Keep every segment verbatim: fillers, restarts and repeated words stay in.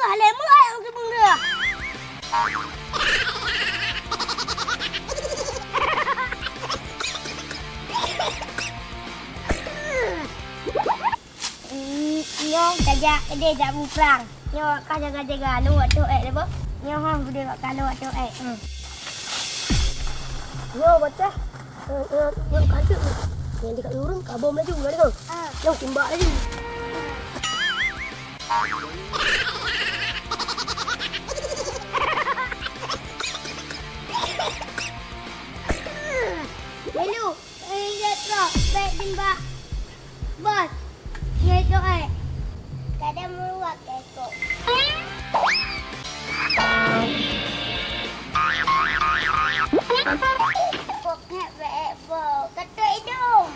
Ka lé meu'ah nyang seubeuneueh. Nyoe tajak keudeh jak muprang. Nyoe ka jaga-jaga lôn watèe ék lé boh. Nyoe ha keudeh bak ka lôn watèe ék. Hmm. Nyoe bocah. Nyoe, nyoe, nyoe ka teuk. Nyang dekat ureueng ka bom laju, ka deungoe? Ah. Nyoe timbak laju. Lalu, eh, ya, trok, baik timbak. Bos, nyoe itu, eh. Kada meuluak, eh, kok. Kok ngek, eh, bos. Ketuk idong.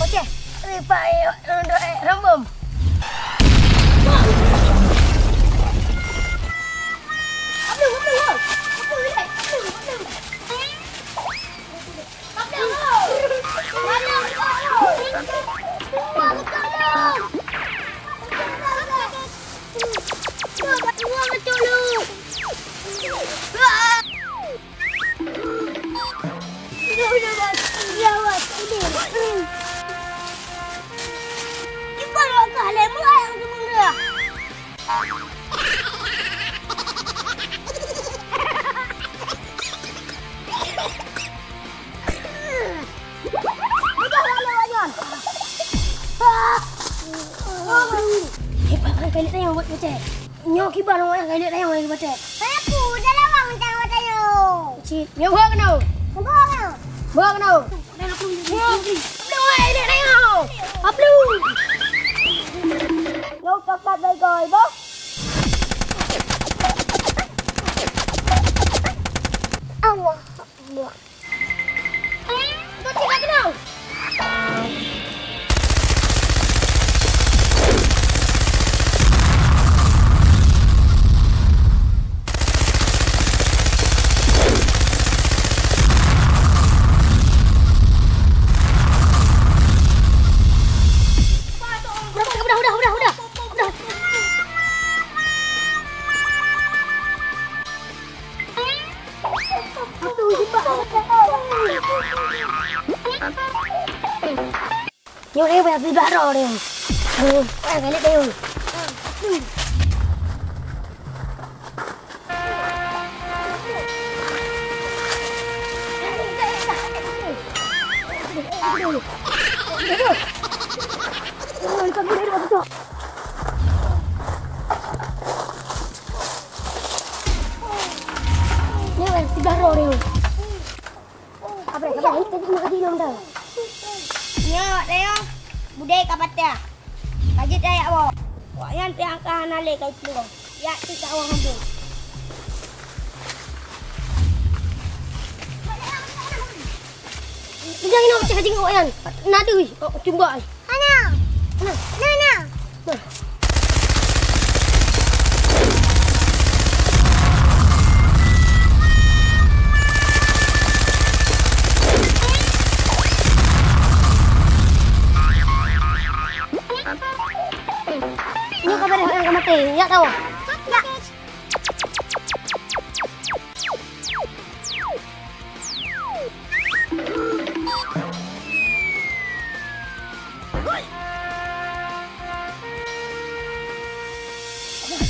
Oke, eh, Pak, eh, eh, eh, rambom. Hebat, orang kali tayang buat macam. Nyoe kiban awak nyang kali tayang lagi batet. Saya pun dah lama minta awak tayang. Cit, nyoe buat kena. Buat kena. Buat kena. Nyoe, nyoe, nyoe, nyoe, nyoe. Aplu. Nyoe coklat baik, guys, boh. Allah Akbar. Udah, udah, udah, udah, udah. Udah. Nyoe dia payah sibak roh dia. Aduh, payah galak dia. Nyoe kan sibak roh dia. Apa dia? Apa dia? Ini tadi nak kasih nom dah. Nyoe, Leo. Budé ka patah. Ka jeuet tajak woe. Awak nyan pih angka hana lé ka iplueng. Jak cit jak woe hambô. Jangan nak pecah jingok awak nyan. Nadui. Oh, timbak ai. Hana. Hana. Hana, hana. Nah. Nyoe ka beureh nyang ka maté, jak tawoe. Jak.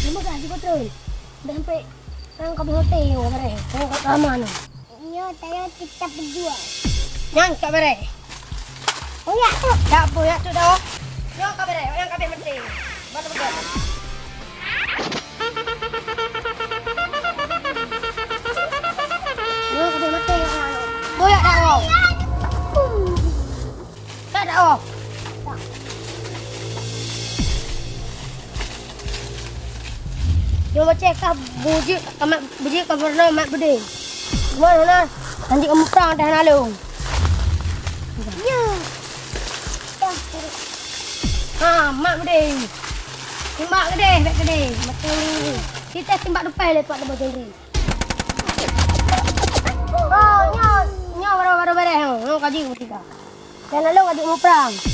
Nama ka jipeutrön? Dah sampai nang ka beuhotél nyoe, ka beureh. Nyoe ka aman. Nyoe tanyoe teutap beujuang. Nyan ka beureh. Uyak tu. Tak apa, uyak tu dah. Nyoe ka beureh, nyang ka beuh maté. Baru beureh. Nyoe ka beuh maté, ya. Boyak dak, Wong? Dak, dak, Wong? Nyoe macam ka bujik, ka mat bujik, ka pernah mat beudé. Cuma hana, lanjut ka muprang dah hana lôn. Ya. Ha, mat beudé. Timbak keudeh, bèk keudeh. Beutôi. Kita timbak dupai lé tuak Teubang Henry. Oh, nyoe, nyoe baru, baru beres. Oh, ka Ji meutika. Dan lalu ka jeuet muprang.